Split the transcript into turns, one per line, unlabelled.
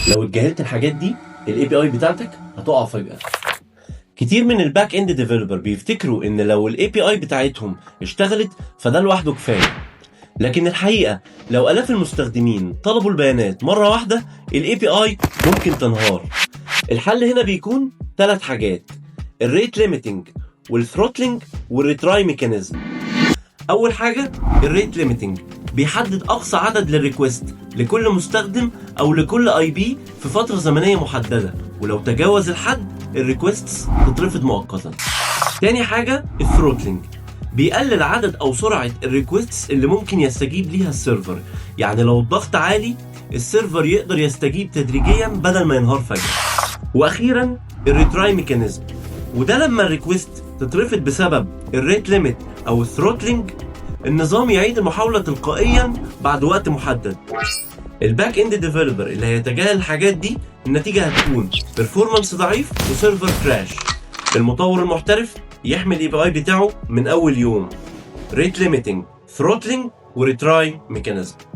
لو اتجاهلت الحاجات دي، ال API بتاعتك هتقع فجأة. كتير من ال back end developer بيفتكروا ان لو ال API بتاعتهم اشتغلت فده لوحده كفايه، لكن الحقيقة لو الاف المستخدمين طلبوا البيانات مرة واحده، ال API ممكن تنهار. الحل هنا بيكون ثلاث حاجات: ال rate limiting وال throttling وال retry mechanism. اول حاجة ال rate limiting، بيحدد اقصى عدد لل request لكل مستخدم او لكل IP في فترة زمنية محدده، ولو تجاوز الحد ال requests تترفض مؤقتا. تاني حاجة ال throttling، بيقلل عدد او سرعة ال requests اللي ممكن يستجيب ليها ال server، يعني لو الضغط عالي ال server يقدر يستجيب تدريجيا بدل ما ينهار فجاه. واخيرا ال retry mechanism، وده لما ال request تترفض بسبب ال rate limit او ال throttling، النظام يعيد المحاولة تلقائيا بعد وقت محدد. ال back end developer اللي هيتجاهل الحاجات دي، النتيجة هتكون performance ضعيف و server crash. المطور المحترف يحمي ال API بتاعه من اول يوم: rate limiting، throttling، و retry mechanism.